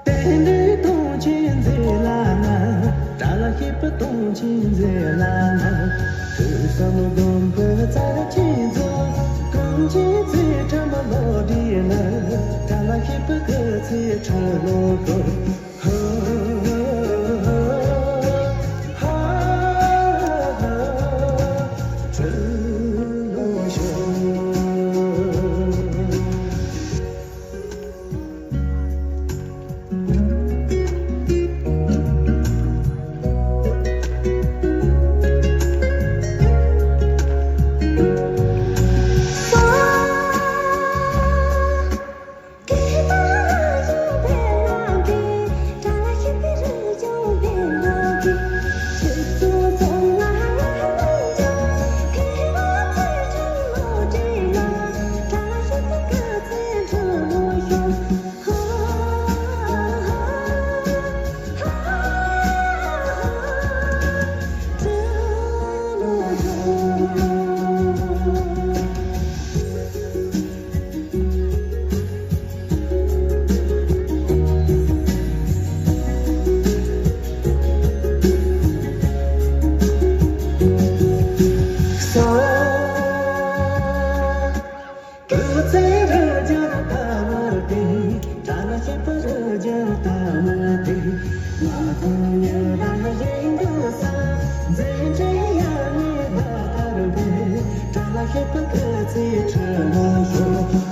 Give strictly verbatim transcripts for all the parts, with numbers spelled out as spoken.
རྟེན་འབྲེལ་སྟོང་ཆེན་མཛད་ལ་ན། དགྲ་ལ་གཤེགས་པ་སྟོང་ཆེན་མཛད་ལ་ན། ཐོས་བསམ་སྒོམ་པའི་རྩལ་ཆེན་རྫོགས། ཀུན་མཁྱེན་ཚུལ་ཁྲིམས་བློ་གྲོས་ལ། དགྲ་ལ་གཤེགས་པ་སྐུ་ཚེ་ཁྲི་ལོ་འགོར། སྐུ་ཚེ་རབ་འབྱར་ལྟ་བུ་སྟེ། དགྲ་ལ་གཤེགས་པ་རབ་འབྱར་ལྟ་བུ་སྟེ། མ་ཐོགས་ཉི་ཟླ་བཞིན་དུ་གསལ། མཛད་འཕྲིན་དབྱར་གནས་ཟླ་ལྟར་འཕེལ། དགྲ་ལ་གཤེགས་པ་སྐུ་ཚེ་ཁྲི་ལོ་ཤོག།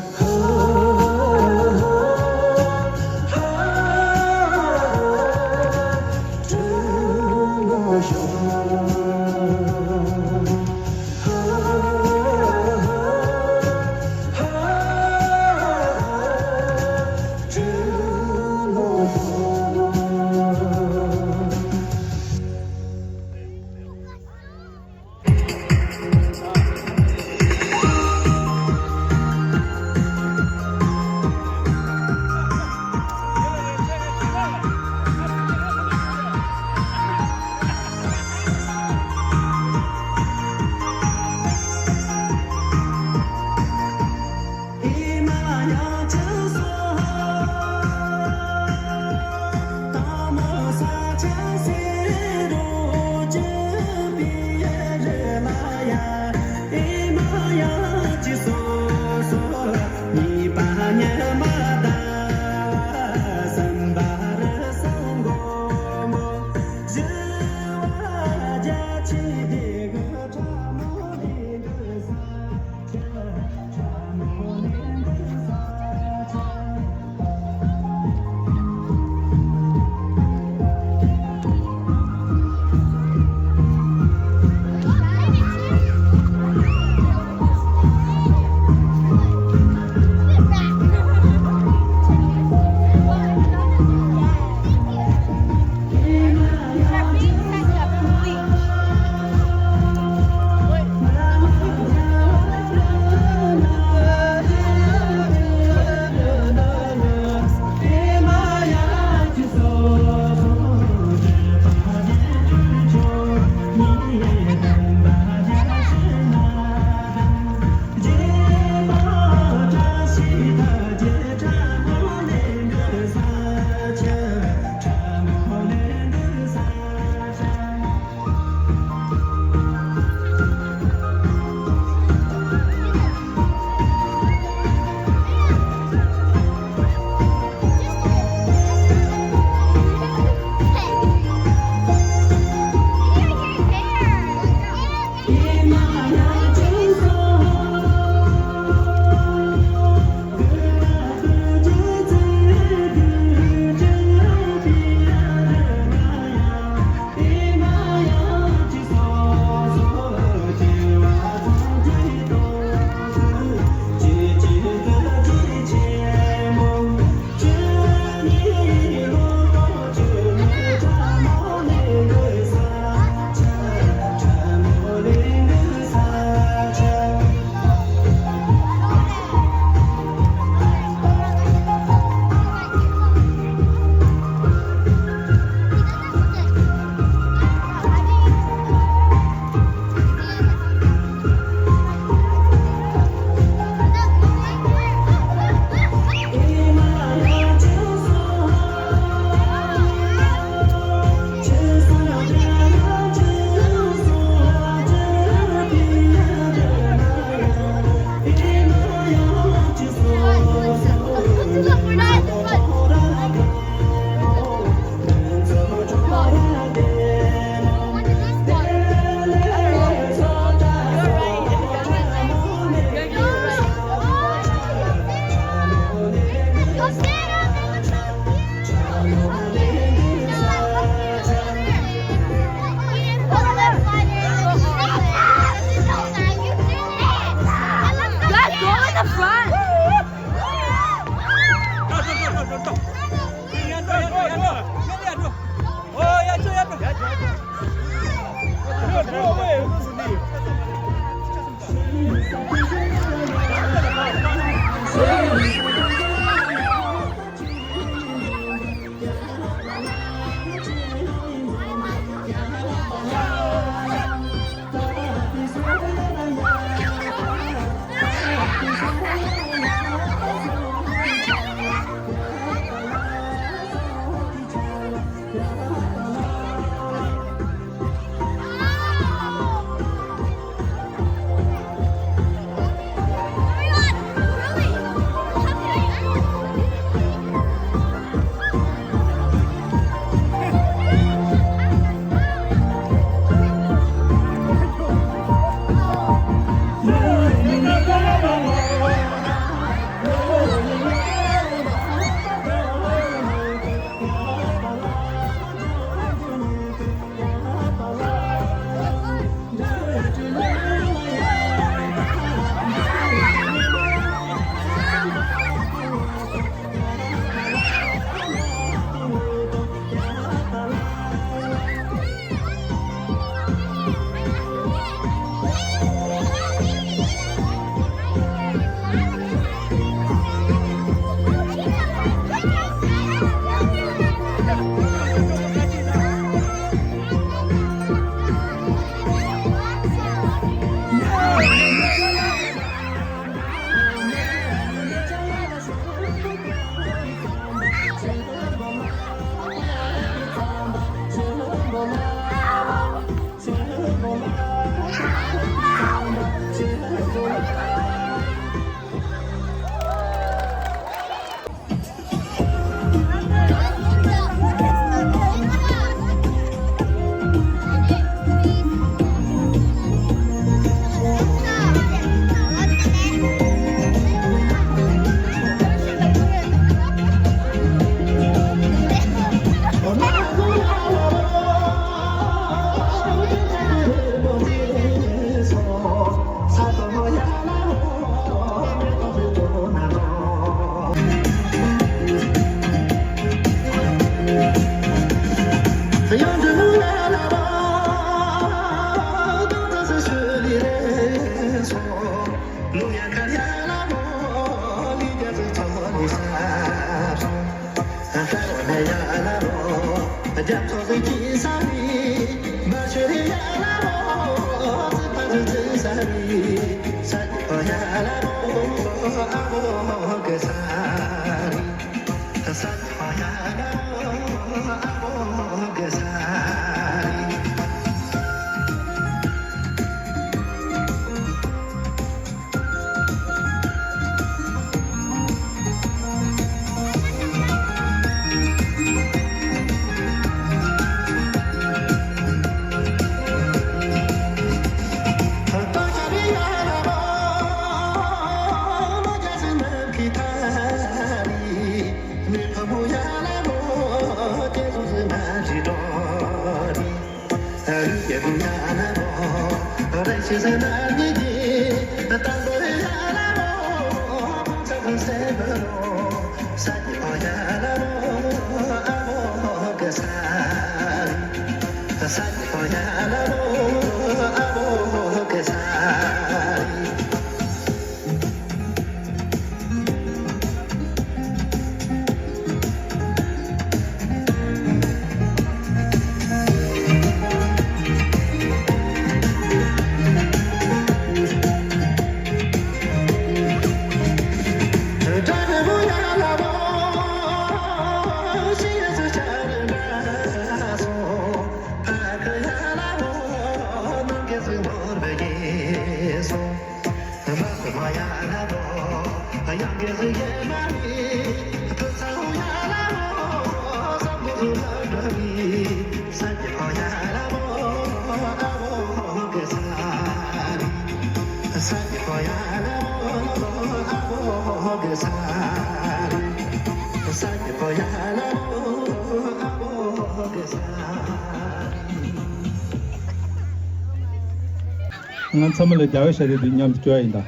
ང་ཚང་མ་ལ་རྒྱལ་བའི་ཞལ་འདེབས་འདི་མཉམ་དུ་སྐྱོར་ཡ་ཡིན་ད།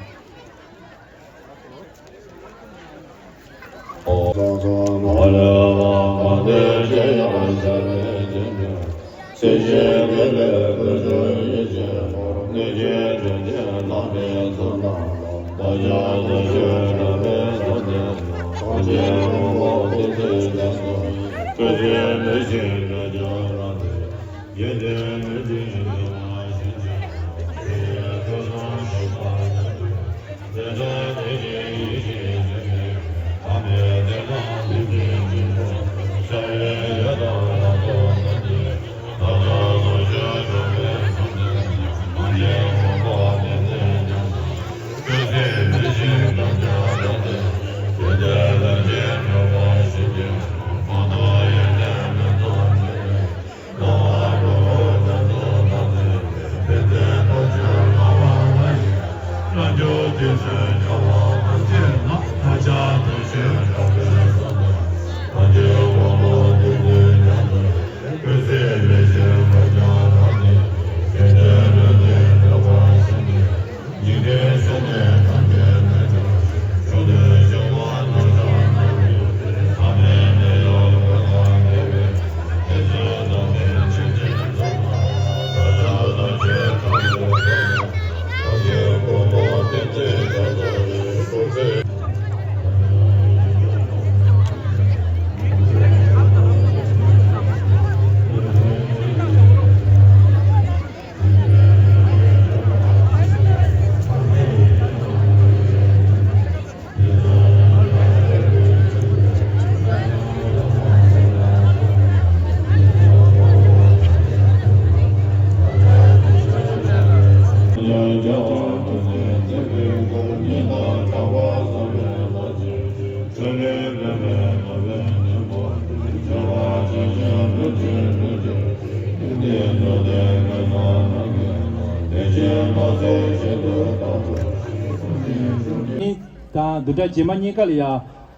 དང་བདུན་ཕྲག་རྗེས་མ་གཉིས་ཀ་ལ་ཡ་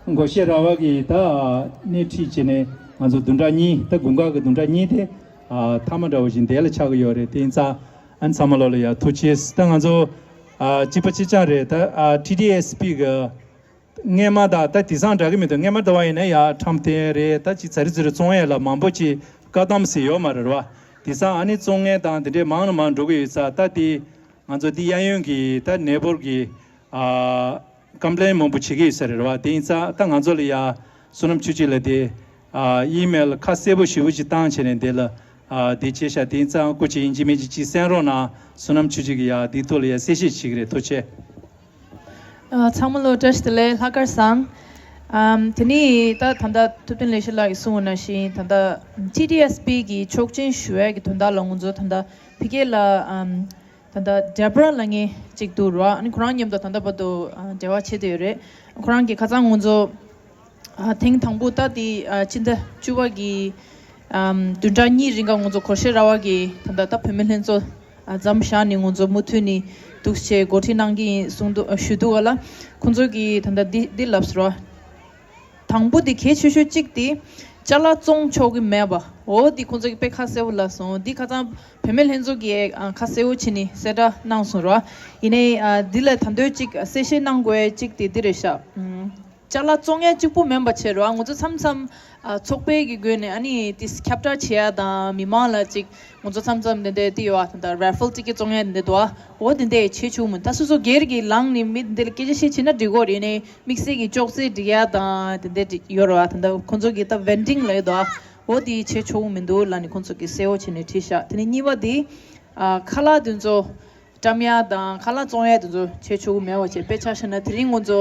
སྒོར་གཞས་ར་བ་གི་ད་སྣེ་ཁྲིད་བྱས་ནས་ང་ཚོ་བདུན་ཕྲག་གཉིས་ད་དགུན་ཁ་གི་བདུན་ཕྲག་གཉིས་དེ་ཨ་མཐའ་མ་འདྲ་བོ་ཞིག་འདས་ལ་ཆགས་ཀྱི་ཡོད་རེད། དེ་ཡིན་ཙང་ཨ་ཚང་མ་ལོ་ལ་ཡ་ཐུགས་རྗེ་ཆེ། ད་ང་ཚོ་ཨ་གཅིག་པ་གཅིག་རྐྱང་རེད། ད་ཨ་ཊི་ཌི་ཨེས་པི་གི་སྔས་མ་དང་ད་དེང་སང་འདྲ་གི་མི་འདུག་སྔས་མ་དེ་བ་ཡིན་ན་ཡ་འཁྲབ་སྟོན་རེད། ད་ཅིག་ཚ་རི་ཚུ་རི་བཙོང་ཡས་ལ་མང་པོ་ཅིག་བཀག་དམ་ཟེར་ཡོད་མ་རེད་བ། དེང་སང་ཨ་ནི་བཙོང་མཁན་དང་དེ་འདྲའི་མང་ལ་མང་འགྲོ་གི་ཡོད་ཙང་། ད་དེ་ང་ཚོ་འདི་གཡས་གཡོན་གྱི་ད་ནེ་བོར་གྱི་ཨ་ཀམ་པི་ལེན་མང་པོ་བྱེད་ཀྱི་ཡོད་ས་རེད་བ། དེ་ཡིན་ཙང་ད་ང་ཚོ་ལ་ཡ་བསོད་ནམས་ཆོས་སྐྱིད་ལ་དེ་ཨ་ཨི་མེལ་ཁ་གསལ་པོ་ཞེ་པོ་ཅིག་བཏང་བྱས་ནས་དེ་ལ་ཨ་དེ་བྱས་ཤག་དེ་ཡིན་ཙང་སྐུ་མཁྱེན་ཡིན་གཅིག་མིན་གཅིག་ཅིག་གསན་རོགས་གནང་། བསོད་ནམས་ཆོས་སྐྱིད་ཀྱིས་ཡ་དེའི་ཐོག་ལ་ཡ་གསལ་བཤད་བྱེད་ཀྱི་རེད། ཐུགས་རྗེ་ཆེ། ཨ་ཚང་མ་ལོ་བཀྲ་ཤིས་བདེ་ལེགས། ལྷག་དཀར་བཟང་། ཨམ་དེ་ནས་ད་ད་ལྟ་ཐུབ་བསྟན་ལེགས་བཤད་ལགས་ཀྱིས་གསུངས་པ་ནང་བཞིན་ད་ལྟ་ཊི་ཌི་ཨེས་པི་གི་ཆོག་མཆན་ཞུ་ཡས་ཀྱི་དོན་དག་ལ་ང་ཚོ་ད་ལྟ་ཕ་གི་ལ་ཨམ་ད་ལྟ་ཌེ་བྷ་ར་ལབ་མཁན་གཅིག་འདུག་ར། ཨ་ནི་ཁོ་རང་མཉམ་དུ་ད་ལྟ་བར་དུ་ཨ་འབྲེལ་བ་བྱེད་བསྡད་ཡོད་རེད། ཁོ་རང་གིས་ཁ་སང་ང་ཚོ་ཨ་ཐེངས་དང་པོ་ད་དེ་ཨ་ཕྱི་ཟླ་བཅུ་པ་གི་ཨམ་བདུན་ཕྲག་གཉིས་རིང་ག་ང་ཚོ་སྒོར་གཞས་ར་བ་གི་ད་ལྟ་ད་བུད་མེད་ལྷན་ཚོགས་ཨ་མཚམས་བཞག་ནས་ང་ཚོ་མུ་མཐུད་ནས་འདུག་སེ་འགོ་ཁྲིད་གནང་གི་ཡིན་གསུངས་འདུག་ཨ་ཞུས་འདུག་ག་ལ། ཁོང་ཚོ་གིས་ད་ལྟ་འདི་འདི་ལབ་ཟེར་བ། དང་པོ་དེ་གལ་ཆེ་ཤོས་གཅིག་དེ་ཅ་ལག་བཙོང་ཆོག་གི་མེད་པ། འོ་འདི་ཁོང་ཚོ་གིས་དཔེ་ཁ་གསལ་པོ་ལབ་སོང་། འདི་ཁ་སང་བུད་མེད་ལྷན་ཚོགས་ཀྱིས་ཨ་ཁ་གསལ་པོ་བྱས་ནས་གསལ་བསྒྲགས་གནང་སོང་ར། ཡིན་ནའི་ཨ་འདི་ལ་ད་དུང་གཅིག་གསལ་བཤད་གནང་དགོས་ཡ་གཅིག་དེ་འདི་རེད་ཤག་ཨམ། ཅ་ལག་བཙོང་ཡ་གཅིག་པུ་མིན་པ་བྱས་རོགས། ང་ཚོ་མཚམས་མཚམས་ཨ་ཚོགས་པའི་གི་སྒོ་ནས་ཨ་ནི་དེ་ཁྱབ་བསྒྲགས་བྱེད་ཡ་དང་མི་མང་ལ་ཅིག་ང་ཚོ་མཚམས་མཚམས་དེ་འདྲ་དེ་ཡོད་ཨ། ད་ལྟ་རེ་ཕལ་ཊི་ཀེ་ཊི་བཙོང་ཡ་དེ་འདྲ་འདུག་ཨ། འོ་དེ་འདྲ་བྱེད་ཆོག་མིན། ད་སོ་སོ་སྒེར་གྱི་ལངས་ནས་མི་དེ་འདྲ་ལ་སྐད་ཆ་བཤད་བྱེད་ན་འགྲིག་གོ་རེད། ནས་དམིགས་བསལ་གྱི་ཅོག་ཙེ་སྒྲིག་ཡ་དང་དེ་འདྲ་ཅིག་ཡོད་རེད་བ། ད་ལྟ་ཁོང་ཚོ་གི་ད་ཝེན་ཌིང་ལབ་ཡ་འདུག་ཨ། འོ་དེ་བྱེད་ཆོག་མི་འདུག་ལབ་ནས་ཁོང་ཚོ་གི་གསལ་པོ་བྱས་ནས་བྲིས་ཤག་དེ་ནས་གཉིས་པ་དེ་ཨ་ཁ་ལག་དེ་ཚོ་བཀྲམ་ཡ་དང་ཁ་ལག་བཙོང་ཡ་དེ་ཚོ་བྱེད་ཆོག་གི་མེད་པ་བྱས། དཔེ་ཆ་བཞག་ན་དེ་རིང་ང་ཚོ་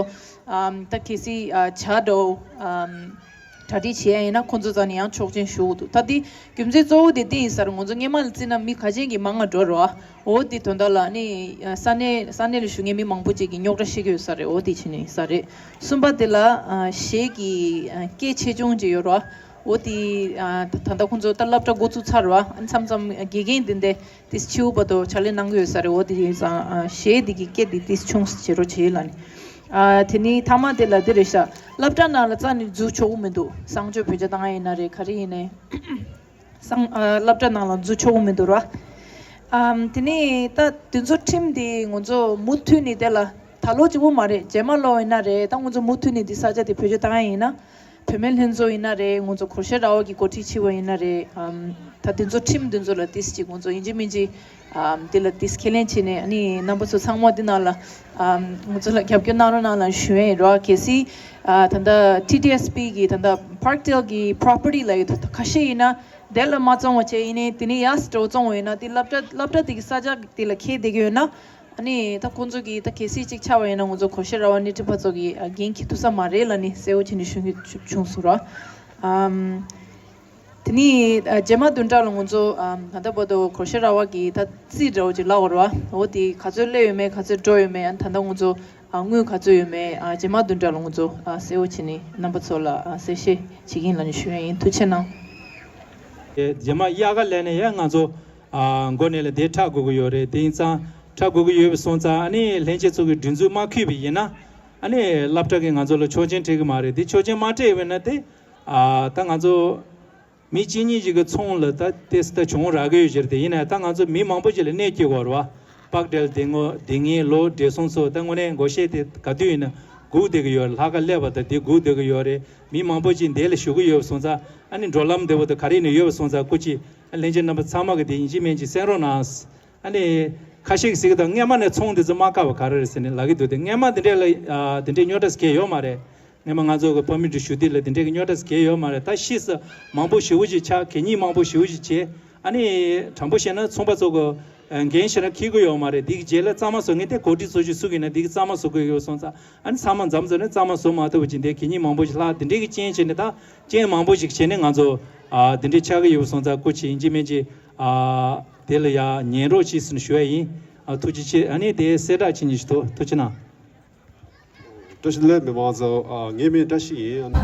ཨམ་ད་གལ་སྲིད་ཨ་ཇ་འདྲ་བོ་ཨམ་གྲ་སྒྲིག་བྱེད་ཡ་ཡིན་ན་ཁོང་ཚོ་རྩ་ནས་ཡང་ཆོག་མཆན་ཞུ་དགོས་འདུག་ད་དེ་རྒྱུ་མཚན་གཙོ་བོ་དེ་དེ་ཡིན་ས་རེད། ང་ཚོ་སྔས་མ་ལ་བརྩིས་ན་མི་ཁ་ཆེན་གྱི་མང་ང་འགྲོ་རོགས་ཨ། འོ་དེ་དོན་དག་ལ་ནི་ས་གནས་ས་གནས་ལ་བཞུགས་མཁན་མི་མང་པོ་ཅིག་གིས་རྙོག་དྲ་བཤད་ཀྱི་ཡོད་ས་རེད། འོ་དེ་བྱས་ནས་ཡིན་ས་རེད། གསུམ་པ་དེ་ལ་ཨ་གཞས་ཀྱི་ཨ་སྐད་ཆེ་ཆུང་ཅིག་ཡོད་རོགས་ཨ། འོ་དེ་ཨ་ད་ད་ལྟ་ཁོང་ཚོ་ད་སློབ་གྲྭ་འགོ་བཙུགས་ཚར་རོགས་ཨ། མཚམས་མཚམས་དགེ་རྒན་དེ་འདྲས་དེ་ཕྱི་པོ་བར་དུ་ཕྱག་ལས་གནང་གི་ཡོད་ས་རེད། འོ་དེ་ཡིན་ཙང་ཨ་གཞས་དེ་གི་སྐད་དེ་དེ་ཆུང་ཙམ་བྱེད་རོགས་བྱེད་ལབ་ནས། ཨ་དེ་ནས་མཐའ་མ་དེ་ལ་དེ་རེད་ཤག་སློབ་གྲྭ་ནང་ལ་རྩ་ནས་འཛུལ་ཆོག་གི་མི་འདུག་གསང་སྤྱོད་བོད་ཇ་བཏང་ཡ་ཡིན་ན་རེད། ག་རེ་ཡིན་ནའི་གསང་ཨ་སློབ་གྲྭ་ནང་ལ་འཛུལ་ཆོག་གི་མི་འདུག་ར། ཨམ་དེ་ནས་ད་དེ་ཚོ་ཁྲིམས་དེ་ང་ཚོ་མུ་མཐུད་ནས་དེ་ལ་ད་ལོ་གཅིག་པོ་མ་རེད། རྗེས་མ་ལོ་ཡིན་ན་རེད། ད་ང་ཚོ་མུ་མཐུད་ནས་དེ་ས་ཆ་དེ་བོད་ཇ་བཏང་ཡ་ཡིན་ན། བུད་མེད་ལྷན་ཚོགས་ཡིན་ན་རེད། ང་ཚོ་སྒོར་གཞས་ར་བ་གི་འགོ་ཁྲིད་ཆེ་བ་ཡིན་ན་རེད། ཨམ་ད་དེ་ཚོ་ཁྲིམས་དེ་ཚོ་ལ་ཏིས་ཅིག་ང་ཚོ་ཡིན་གཅིག་མིན་གཅིག་ ཨམ། དེ་ལ་ཏིས་ཁས་ལེན་བྱས་ནས་ཨ་ནི་རྣམ་པ་ཚོ་ཚང་མ་དེ་ནང་ལ་ཨམ། ང་ཚོ་ལ་རྒྱབ་སྐྱོར་གནང་རོགས་གནང་ལ་ཞུ་ཡས་ཡིན་རོགས། གལ་སྲིད་ཨ། ད་ལྟ་ཊི་ཊི་ཨེས་པི་གི་ད་ལྟ་Parkdale་གི་property་ལ་ཡོད་ད་ཁ་ཤས་ཡིན་ན་དེ་ལ་མ་བཙོང་བ་བྱས་ཡིན་ནའི་དེ་ནས་ཡར་འགྲོ་བཙོང་བ་ཡིན་ན་དེ་སློབ་གྲྭ་སློབ་གྲྭ་དེ་གི་ས་ཆ་དེ་ལ་ཁེལ་བསྡད་ཀྱི་ཡོད་ན། ཨ་ནི་ད་ཁོང་ཚོ་གིས་ད་གལ་སྲིད་ཅིག་ཆགས་པ་ཡིན་ན་ང་ཚོ་གོ་ཤེས་ར་བ་སྣེ་ཁྲིད་པ་ཚོ་གིས་ཨ། འགན་འཁྱེར་ཐུབ་ས་མ་རེད་ལབ་ནས་གསལ་བོ་བྱས་ནས་ཞུ་རྒྱུ་བྱུང་སོང་ར། ཨམ། དེ་ནས་ཨ། རྗེས་མ་བདུན་ཕྲག་ལ་ང་ཚོ་ཨམ། ད་ལྟ་བར་དུ་གོ་ཤེས་ར་བ་གིས་ད་རྩིས་འདྲ་བོ་ཅིག་ལབ་པ་རེད་བ། འོ་དེ་ག་ཚོད་སླེབས་ཡོད་མེད་ག་ཚོད་འགྲོ་ཡོད་མེད། ཨ། ད་ལྟ་ང་ཚོ་ཨ། དངུལ་ག་ཚོད་ཡོད་མེད་ཨ། རྗེས་མ་བདུན་ཕྲག་ལ་ང་ཚོ་ཨ། གསལ་བོ་བྱས་ནས་རྣམ་པ་ཚོ་ལ་ཨ། གསལ་བཤད་བྱེད་ཀྱིན་ལབ་ནས་ཞུ་ཡ་ཡིན། ཐུགས་རྗེ་གནང་། རྗེས་མ་དབྱར་ཁ་ལས་ནས་ཡང་ང་ཚོ་ཨ། མགོ་ནས་ལ་དེ་ཁྲབ་དགོས་ཀྱི་ཡོད་རེད། དེ་ཡིན་ཙང་ཁྲབ་དགོས་ཀྱི་ཡོད་པ་སོང་ཙང་ཨ་ནི་ལྷན་རྒྱས་ཚོ་གི་སྒྲིག་འཛུགས་མ་འཁུར་བ་ཡིན་ན་ཨ་ནི་སློབ་གྲྭ་གིས་ང་ཚོ་ལ་ཆོག་མཆན་སྤྲད་ཀྱི་མ་རེད། དེ་ཆོག་མཆན་མ་སྤྲད་པ་ཡིན་ན་དེ་ཨ། ད་ང་ཚོ་མི་གཅིག་གཉིས་ཅིག་གི་ཚོང་ལ་ད་དེ་ད་གྱོང་རག་གི་ཡོད་ཟེར། དེ་ཡིན་ན་ད་ང་ཚོ་མི་མང་པོ་ཅིག་ལ་གནོད་སྐྱེལ་དགོས་རེད་བ། པག་ཏྲལ་དེ་སྔོན་དེ་སྔོན་ལོ་བགྲེས་སོང་ཚོ་ད་དངོས་གནས་མགོ་ཤེས་དེ་ག་དུས་ཡིན་ན་སྒུག་བསྡད་ཀྱི་ཡོད་རེད། ལྷག་དཀར་སླེབས་པ་ད་དེ་སྒུག་བསྡད་ཀྱི་ཡོད་རེད། མི་མང་པོ་ཅིག་འདི་ལ་ཞུགས་ཀྱི་ཡོད་པ་སོང་ཙང་ཨ་ནི་འགྲོ་ལམ་བདེ་བོ་ད་ག་རེ་ནས་ཡོད་པ་སོང་ཙང་སྐུ་མཁྱེན་ལྷན་རྒྱས་རྣམ་པ་ཚང་མ་གི་དེ་ཡིན་གཅིག་མིན་གཅིག་གསན་རོགས་གནང་། ཨ་ནི་ཁ་ཤས་ཀྱིས་ཟེར་གི་འདུག་སྔོན་མ་ནས་ཚོང་འདི་ཚོ་མ་བཀག་པ་ག་རེ་རེད་ཟེར་ནས་ལབ་ཀྱི་འདུག་དེ་སྔོན་མ་འདི་འདྲས་ལ་ཨ། འདི་འདྲས་རྙོག་དྲ་ཟེར་གྱི་ཡོད་མ་རེད། སྔོན་མ་ང་ཚོ་གི་ཕར་མི་འདྲ་ཞུ་དུས་ལ་འདི་འདྲས་ཀྱི་རྙོག་དྲ་ཟེར་གྱི་ཡོད་མ་རེད། ད་ཕྱིས་སུ་མང་པོ་ཞེ་པོ་ཅིག་ཆགས། གད་སྙིགས་མང་པོ་ཞེ་པོ་ཅིག་བྱས། ཨ་ནི་དྲང་པོ་བཤད་ན་ཚོང་པ་ཚོ་གི་འགན་ཞེ་དྲག་འཁྱེར་གྱི་ཡོད་མ་རེད། འདི་གི་རྗེས་ལ་གཙང་མ་བཟོ་མཁན་དེ་གོ་སྒྲིག་ཚོགས་ཆུང་སུ་གི་ཡིན་ན་འདི་གི་གཙང་མ་བཟོ་དགོས་ཡོད་སོང་ཙང་ཨ་ནི་ཚང་མ་མཚམས་བཟོས་ནས་གཙང་མ་བཟོ་མ་ཐུབ་པ་ཅིག་འདི་གད་སྙིགས་མང་པོ་ཞིག་ལྷག་འདི་འདྲས་ཀྱི་རྐྱེན་བྱས་ནས་ད་རྐྱེན་མང་པོ་ཞིག་བྱས་ནས་ང་ཚོ་ཨ། འདི་འདྲས་ཆགས་ཀྱི་ཡོད་སོང་ཙང་སྐུ་མཁྱེན་ཡིན་གཅིག་མིན་གཅིག་ཨ། དེ་ལ་ཡ་ཉན་རོགས་གྱིས་ཟེར་ནས་ཞུ་ཡ་ཡིན། ཨ། ཐུགས་རྗེ་ཆེ། ཨ་ནི་དེ་གསལ་བསྒྲགས་བྱེད་ཉིན་ཞིག་ཐུགས་རྗེ་གནང་། བཀྲ་ཤིས་བདེ་ལེགས་མི་མང་ཚོ། ཨ། ངའི་མིང་བཀྲ་ཤིས་ཡིན།